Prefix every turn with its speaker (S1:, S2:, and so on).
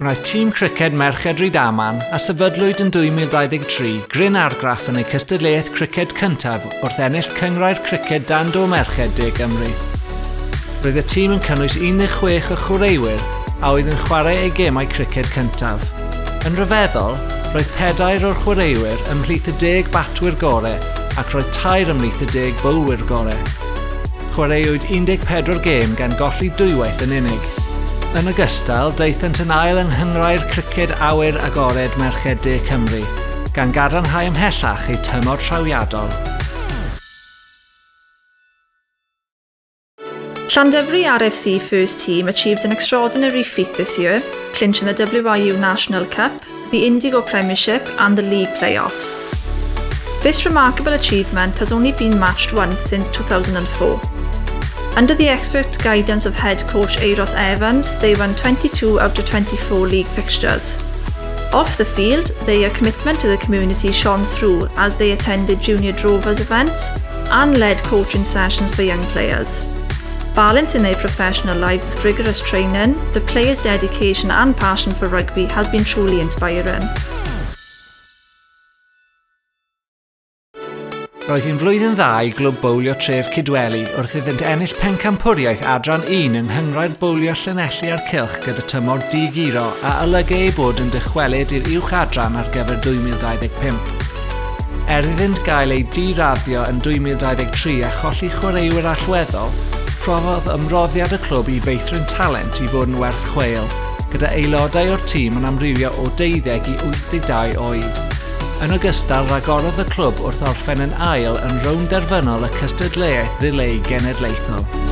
S1: Gwnaeth tîm criced Merched Rydaman, a sefydlwyd yn 2023, gryn argraff yn eu cystadleuaeth criced cyntaf wrth ennill Cynghrair Criced Dan Do Merched De Gymru. Roedd y tîm yn cynnwys 16 o chwaraewyr a oedd yn chwarae eu gemau criced cyntaf. Yn rhyfeddol, roedd pedair o'r chwaraewyr ymhlith y deg batwyr gorau ac roedd tair ymhlith y deg bowlwyr gorau. Chwaraewyd 14 gêm gan golli dwywaith yn unig. Yn ogystal, daethant yn ail yng Nghynghrair Criced Awyr Agored Merched De Cymru, gan gadarnhau ymhellach eu tymor trawiadol.
S2: Llandovery RFC first team achieved an extraordinary feat this year, clinching the WRU National Cup, the Indigo Premiership and the League playoffs. This remarkable achievement has only been matched once since 2004. Under the expert guidance of head coach Euros Evans, they won 22 out of 24 league fixtures. Off the field, their commitment to the community shone through as they attended junior drovers events and led coaching sessions for young players. Balancing their professional lives with rigorous training, the players' dedication and passion for rugby has been truly inspiring.
S1: Roedd hi'n flwyddyn dda i glwb bowlio tref Cydweli wrth iddynt ennill pencampwriaeth Adran 1 yng Nghynghrair Bowlio Llanelli a'r Cylch gyda tymor di-guro a olygai eu bod yn dychwelyd i'r uwch adran ar gyfer 2025. Er iddynt gael eu di-raddio yn 2023 a cholli chwaraewyr allweddol, profodd ymroddiad y clwb i feithrin talent i fod yn werth chweil, gyda aelodau o'r tîm yn amrywio o deuddeg i 82 oed. Yn ogystal, rhagorodd y clwb wrth orffen yn ail yn rownd derfynol y cystadleuaeth ddileu genedlaethol.